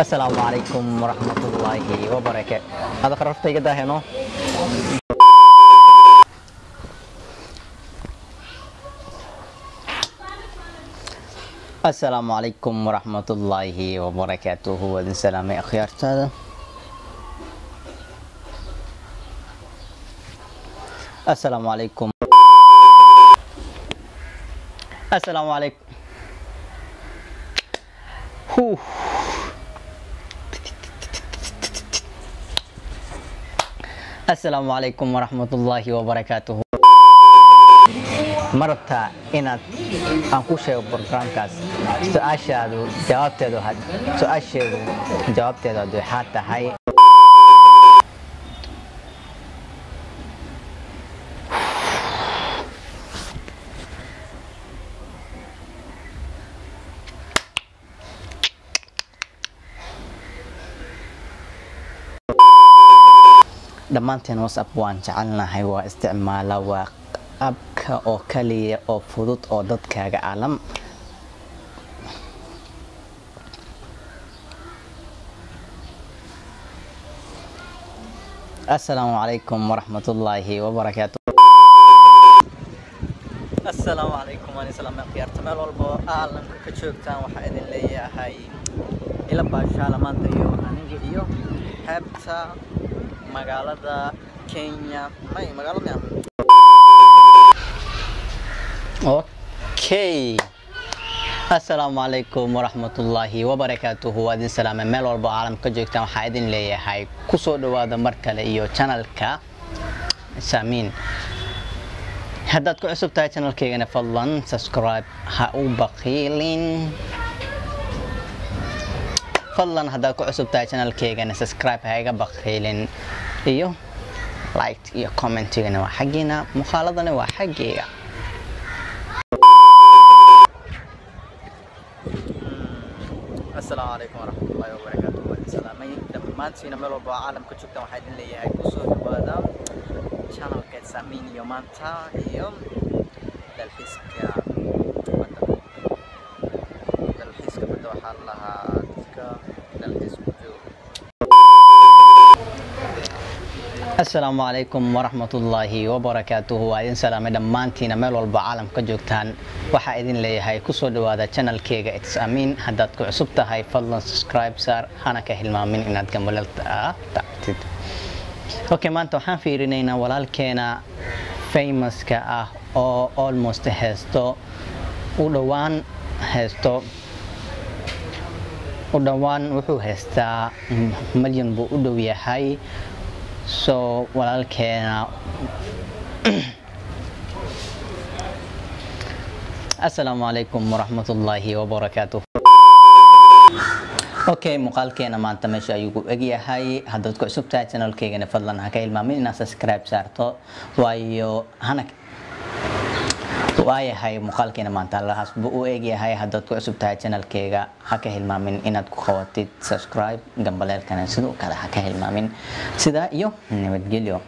Asalaamu calaykum waraxmatullaahi wabarakaatu. Hada qarafta iga daaheno. Asalaamu calaykum waraxmatullaahi wabarakaatuhu. Waadin salaamay akhyaartaada. Asalaamu calaykum, asalaamu calaykum. Huh. Asalaamu calaykum waraxmatullaahi wabarakaatuhu. Ma rabtaa inaad aan ku sheego programkaas? Su-aashaadu jawaabteedu, su-aasheedu jawaabteedu haddii waxaa tahay dhammaanteen WhatsApp waan jecelnahay, waa isticmaala, waa abka oo kaliya oo fudud oo dadkaaga caalam. Asalaamu calaykum waraxmatullaahi wabarakaatu. Asalaamu calaykum, waan islaamay khiyaarta meel walba oo caalamka ka joogtaan. Waxaa idin leeyahay ila baashaala maanta iyo aniga iyo xeebta magaalada Kenya, may magaalada miya. Okay, asalaamu calaykum waraxmatullaahi wabarakaatuhu. Waa idin salaamay meel walba oo caalamka ka joogtaan. Waxaa idin leeyahay kusoo dhawaada mar kale iyo channelka Saamiin. Haddaad ku cusub tahay channelkaygana, fadlan subscribe ha u baqiilin. Fadlan haddaad ku cusub tahay channelkaygana, subscribe ha iga baqiilin, iyo like iyo commentigana waa xaggiina, muuqaaladana waa xaggayga. Asalaamu calaykum waraxmatullaahi wabarakaatu. Waan salaamay dhammaantiina meel walba oo caalamka joogtaan. Waxaa idin leeyahay kusoo dhawaada channelka Saamiin iyo maanta iyo dalxiiska badda. Dalxiiska badda waxaa la lahaa dadka dalxiis ku jooga. Asalaamu calaykum waraxmatullaahi wabarakaatuhu. Waa idin salaamay dhammaantiina meel walba caalamka ka joogtaan. Waxaa idin leeyahay kusoo dhawaada channelkeyga It's Amin. Haddaad ku cusub tahay, fadlan subscribe saar, hana ka hilmaamin inaad gambalelta tactid. Okay, maanta waxaan fiirinaynaa walaalkeena famouska ah oo almost haysto, u dhowaan haysto, u dhowaan wuxuu haystaa milyan buu u dhow yahay. So walaalkeena, asalaamu calaykum waraxmatullaahi wabarakaatuh. Okay, muuqaalkeena maanta meesha ayuu ku egyahay. Haddaad ku cusub tahay channelkeygana, fadlan ha ka hilmaamin inaad subscribe saarto, waayo hana waayahay. Muuqaalkeena maanta halkaas buu u egyahay. Haddaad ku cusub tahay channelkeyga, ha ka hilmaamin inaad ku qabatid subscribe, gambaleelkana sidoo kale ha ka hilmaamin. Sidaa iyo nabadgelyo.